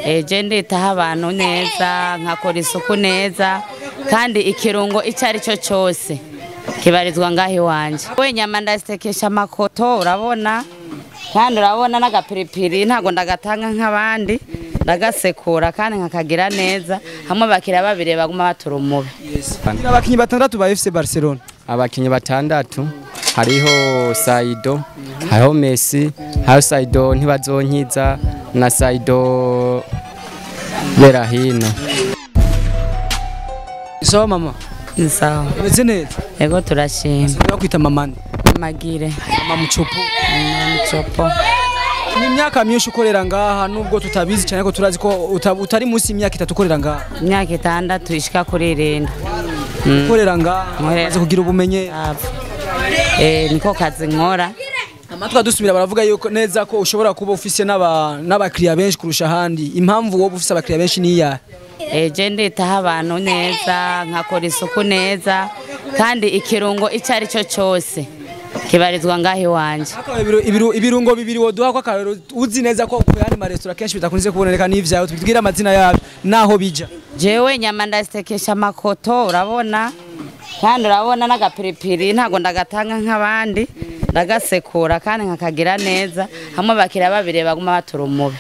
Je nditaho abantu neza, nkakora isuku neza, kandi ikirungo icyo ari cyo cyose kibarizwa ngaho iwanje. We nyama ndazitekesha amakoto, urabona, kandi urabona n'agapiripiri ntago ndagatanga nk'abandi, ndagasekura kandi nkakagira neza, hamwe abakiriya babiri baguma batura umubi. Abakinyi batandatu ba FC Barcelona. Abakinyi batandatu hariho Saido, hariho Messi, hariho Saido ntibazonkiza na Saido Berahino. Sawa mama. Sawa. Umeze neza? Yego turashima. Bakwita mama nde? Magire. Mama Mucopo. Mucopo. Ni imyaka myinshi ukorera ngaha, nubwo tutabizi cyane ko turazi ko utari munsi y'imyaka 3 ukorera ngaha. Imyaka 6 ishika kuri 7. Ukorera ngaha, umaze kugira ubumenye. Niko kazi nkora. Amatwa dusubira baravuga yuko neza ko ushobora kuba ufise n'abakiriya benshi kurusha ahandi. Impamvu wowe ufise abakiriya benshi ni iyahe? Je nditaho abantu neza, nkakora isuku neza, kandi ikirungo icyo ari cyo cyose kibarizwa ngaho iwanje. Ibirungo bibiri woduha kwa karero uzi neza ko ku yandi ma restaurant kenshi bitakunze kuboneka n'ivyawe, tubwire amazina yabyo naho bija. Jewe nyama ndazitekesha amakoto, urabona, kandi urabona n'agapiripiri ntago ndagatanga nk'abandi, ndagasekura kandi nkakagira neza, hamwe abakiriya babiri baguma batura umubi.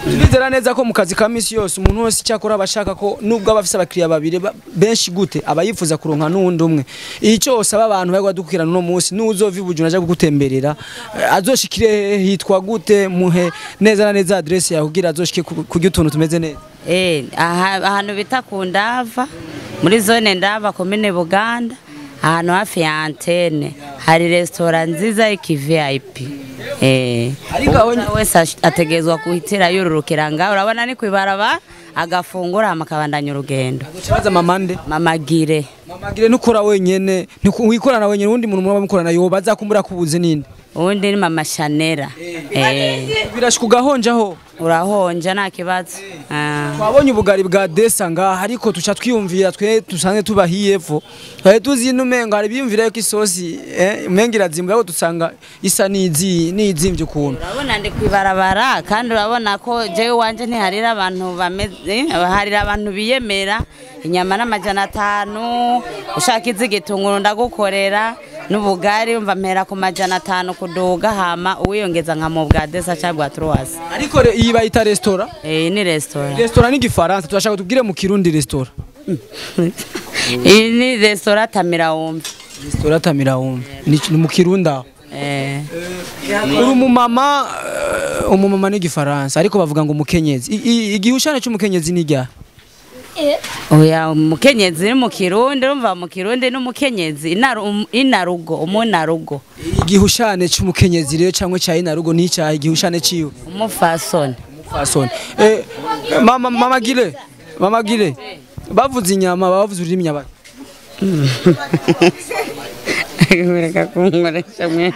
Turizera neza ko mu kazi ka misi yose umuntu wese icyakora abashaka ko nubwo abafise abakiriya babiri benshi gute abayifuza kuronka n'uwundi umwe. Icyo osaba abantu bari badukirana no munsi n'uzova ibuju naje kugutemberera azoshikire hitwa gute, muhe neza na neza adresse yawe kugira azoshike kurya utuntu tumeze neza. Ahantu bita ku Ndava, muri zone Ndava komine Buganda, ahantu hafi ya antene hari restaurant nziza y'iki VIP. Ariko wese ategezwa kuhitira yururukira ngaho, urabona ni kwibaraba agafungura amakabandanya urugendo. Kibaza mama nde? Mama Gire. Mama Gire nukora wenyene, wikorana wenyene, undi muntu muba mukorana yobaza kumbura kubuze ninde? Undi ni mama Shanera. Birashika ugahonja ho? Urahonja nta kibazo. Twabonye ubugari bwa desa ngaha, ariko tuca twiyumvira twe dusanzwe tubahiye epfo. Twari tuzi n'umengo hari biyumvira yuko isosi umengo irazimba, ariko dusanga isa n'izimvye ukuntu. Urabona ndi kwibarabara, kandi urabona ko jewe wanje ntiharira abantu bameze, harira abantu biyemera inyama n'amajana 5, ushaka iz'igitunguru ndagukorera n'ubugari, umva mpera ku majana 5 kuduga, hama uwiyongeza nka mu bwa desa cyangwa bwa truwasi. Ariko iyi bayita restaurant? Ni restaurant. Restaurant ni igifaransa, turashaka tubwire mu Kirundi restaurant. Iyi ni restaurant Tamira wumve. Restaurant Tamira wumve. Ni mu Kirundi aho. Uri umumama, umumama ni igifaransa, ariko bavuga ngo umukenyezi. Igihushane cy'umukenyezi ni irya? Oya, umukenyezi ni mu Kirundi, urumva mu Kirundi n'umukenyezi inarugo, umunarugo. Igihushane cy'umukenyezi rero cyangwa cya inarugo ni cya igihushane ciwe? Umufasoni. Umufasoni. Mama Gire, Mama Gire. Bavuze inyama, bavuze ururimi nyabaki. Reka kunkoresha mwe.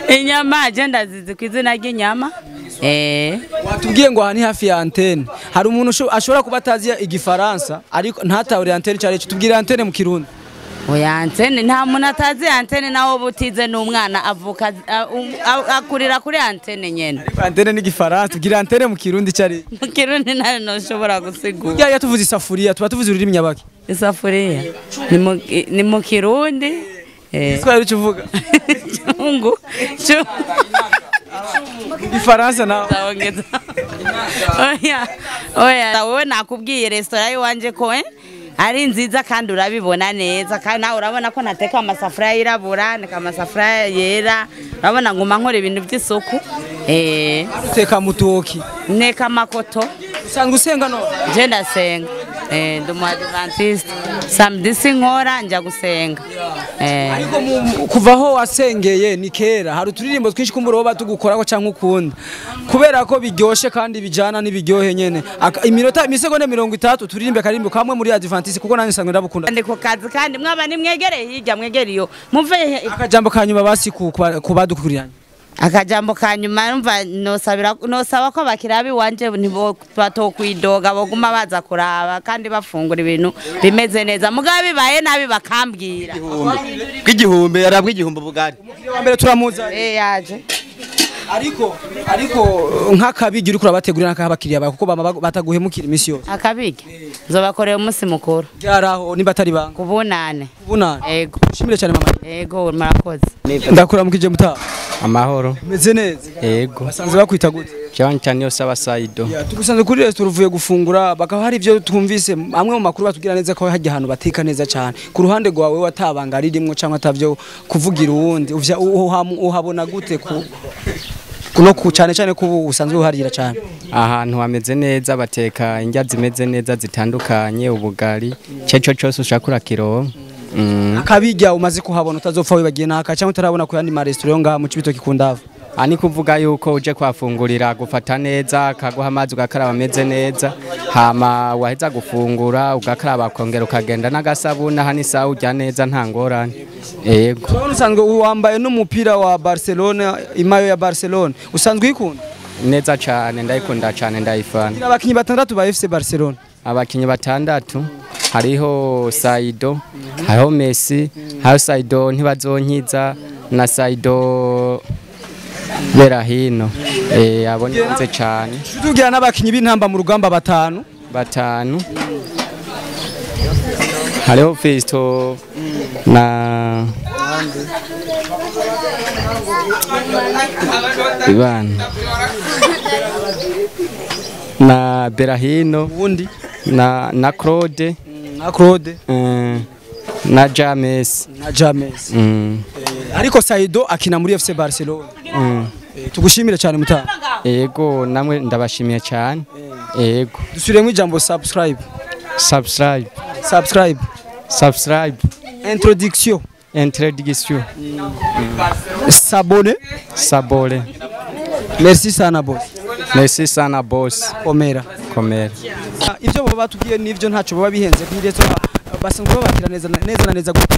Inyama je ndazizi ku izina ry'inyama. Watubwiye ngo aha ni hafi ya antene. Hari umuntu ashobora kuba atazi igifaransa ariko ntatahure antene cyane, tubwire antene mu Kirundi. Oya, antene nta muntu atazi antene, nawo butize n'umwana avuka akurira kuri antene nyene. Ariko antene ni igifaransa, tubwire antene mu Kirundi cyari. Mu Kirundi nayo ntushobora gusigura. Burya iyo tuvuze isafuriya tuba tuvuze ururimi nyabaki. Isafuriya ni mu Kirundi. Igiswahili uvuga? Chungu. Ifaransa nawe. Oya, oya, wowe nakubwiye restaurant yiwanje ko ari nziza kandi urabibona neza, kandi nawe urabona ko nateka amasafuriya yirabura, nteka amasafuriya yera, urabona nguma nkora ibintu by'isuku. Uteka mutoki? Nteka amakoto. Usanzwe usenga none? Je ndasenga. Ndi umu Adventiste. Samedi sinkora nja gusenga. Ariko kuva aho wasengeye ni kera, hari uturirimbo twinshi kumbura woba tugukorako canke ukunda, kubera ko biryoshe kandi bijana n'ibiryohe nyene. Iminota imisegonda 30 turirimbe karimbo kamwe muri Adventiste, kuko nanjye nsanzwe ndabukunda. Ndi ku kazi kandi mwaba nimwegereye hirya mwegere iyo muve. Akajambo kanyuma basi kubadukuriranye. Akajambo kanyuma numva nosaba ko abakiriya biwanje batokwidoga, boguma baza kuraba kandi bafungura ibintu bimeze neza, mugabo bibaye nabi bakambwira. Bw'igihumbi arabwa igihumbi bugari. Umukiriya wa mbere turamuza. Yaje. Ariko nk'akabigi uriko urabategurira n'akabakiriya bawe kuko bama bataguhemukira imisi yose. Akabigi nzobakorera umunsi mukuru. Byaraho nimba atari banga. Kubunane. Kubunane. Ego. Ushimire cyane mama. Ego murakoze. Ndakuramukije mutaha. Amahoro. Meze neza. Ego. Basanze bakwita gute? Cyane cyane yose abasaido. Tugusanze kuri restaurant uvuye gufungura bakaba hari ibyo twumvise amwe mu makuru batubwira neza ko hajya ahantu bateka neza cyane. Ku ruhande rwawe watabanga ririmo cyangwa atavyo kuvugira uwundi uhabona gute ku no ku cyane cyane ko usanzwe uharira cyane? Ahantu hameze neza bateka indya zimeze neza zitandukanye ubugari cyeco cyose ushaka urakiro. Akabijya umaze kuhabona utazopfa wibagiye naka cyangwa utarabona ku yandi ma restaurant ngaha mu Cibitoke kundava. Ani kuvuga yuko uje kwafungurira gufata neza akaguha amazi ugakaraba ameze neza hama waheza gufungura ugakaraba kongera ukagenda n'agasabuna hani sawa ujya neza nta ngorane. Yego. Usanzwe wambaye n'umupira wa Barcelona, imayo ya Barcelona. Usanzwe uyikunda? Neza cyane ndayikunda cyane ndayifana. Abakinyi batandatu ba FC Barcelona. Abakinyi batandatu hariho Saido, hariho Messi, hariho Saido ntibazonkiza na Saido Berahino. Abonetse cyane. Tugira n'abakinyi b'intamba mu rugamba batanu. Hariho Fisto na Ivan na Berahino ubundi na Claude na James. Ariko Saido akina muri FC Barcelona. Tugushimire cyane mutaha. Yego namwe ndabashimiye cyane. Yego. Dusubiremo ijambo subscribe. Subscribe. Subscribe. Subscribe. Introduction. Introduction. S'abonner. S'abonner. Merci sana boss. Merci sana boss. Komera. Komera. Ibyo baba batubwiye nivyo ntaco baba bihenze kuri basanzwe babakira neza neza neza gute.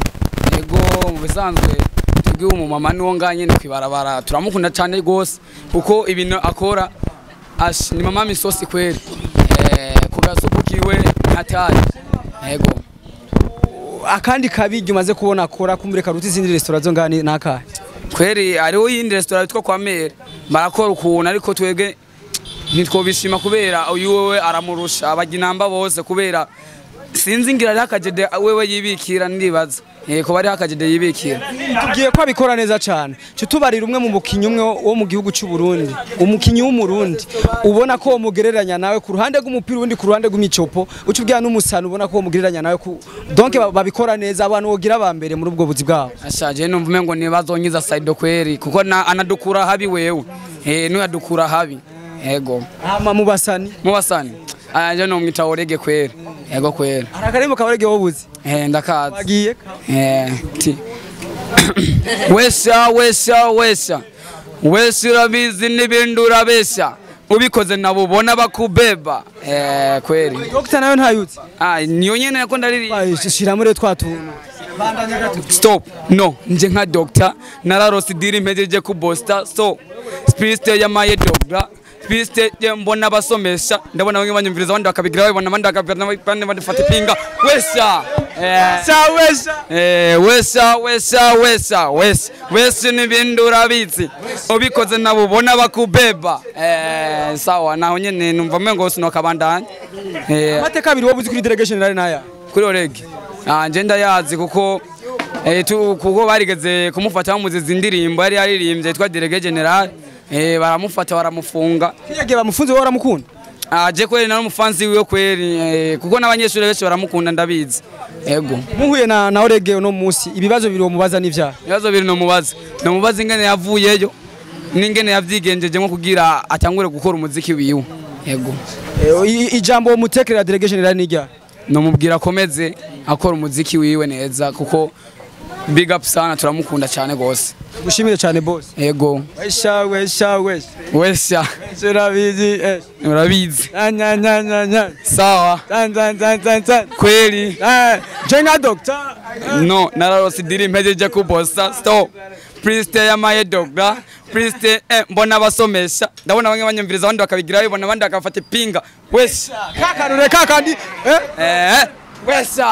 Yego mu bisanzwe tubwiye umumama niwo nganye ni kwibarabara turamukunda cyane gose kuko ibintu akora ash ni mama misosi kweri kugasuku kiwe hatari. Yego. Akandi kabigi umaze kubona akora kumureka ruti izindi restaurant zo ngani nakahe? Kweri ariho yindi restaurant yitwa kwa Mere barakora ukuntu ariko twebwe ntitwobishima kubera uyu wewe aramurusha abaginamba bose kubera sinzi ngira ari akajede wewe yibikira ndibaza ko bari akajede yibikira. Tugiye ko abikora neza cyane. Cyo tubarira umwe mu mukinyi umwe wo mu gihugu cy'u Burundi, umukinyi w'umurundi ubona ko mugereranya nawe ku ruhande rw'umupira undi ku ruhande rw'imicopo ucubya n'umusano ubona ko mugereranya nawe ku donc babikora neza abantu wogira ba mbere muri ubwo buzi bwabo. Ashaje numva ngo nibazonyiza Saido kweri kuko anadukura habi wewe n'uyadukura habi. Yego. Hama mubasani. Mubasani. Anje no mwita Orege kweri. Yego kweri. Arakarimo ka Orege wobuzi. Ndakaza. Wagiye. Ti. Wesha wesha wesha. Wesha urabizi n'ibindi urabesha. Ubikoze nabo ubona bakubeba. Kweri. Doctor nayo ntayutse. Niyo nyene nako ndariri. Shira muri twatuntu. Stop. No, nje nka doctor nararose diri mpejeje ku bosta so spiste ya maye dogra. Piste mbona basomesha ndabona bamwe banyumviriza abandi bakabigira babona abandi bakabigira bafata ipinga wesha wesha wesha wesha wesha wesha wesha n'ibindi urabizi ubikoze nabo ubona bakubeba sawa naho nyene numva mwengo sinokabandanya amateka abiri wobuzi kuri delegation rari naya kuri Orege nje ndayazi kuko kuko barigeze kumufata bamuziza indirimbo yari yaririmbye yitwa Délégué Général. Baramufata baramufunga. Kiyagiye bamufunze wowe waramukunda? Je kweri nari umufanzi wiwe kweri kuko n'abanyeshuri benshi baramukunda ndabizi. Yego. Muhuye na Orege uno munsi ibibazo biri mubaza n'ivyaha. Ibibazo biri no mubaza. No mubaza ingene yavuyeyo n'ingene yavyigenjeje nko kugira atangure gukora umuziki wiwe. Yego. Ijambo mutekerera Délégué Général n'irya. No mubwira akomeze akora umuziki wiwe neza kuko big up sana turamukunda cyane gose. Gushimire cyane boss. Yego. Wesha wesha wesha. Wesha. Urabizi. Urabizi. Nya nya nya nya. Sawa. Tan tan tan tan tan. Kweli. Jenga doctor. No, nararose diri mpejeje ku bossa. Stop. Priest ya maye dogra. Priest mbona basomesha. Ndabona bamwe banyumviriza abandi bakabigira babona abandi bakafata ipinga. Wesha. Kakarure kakandi. Wesha.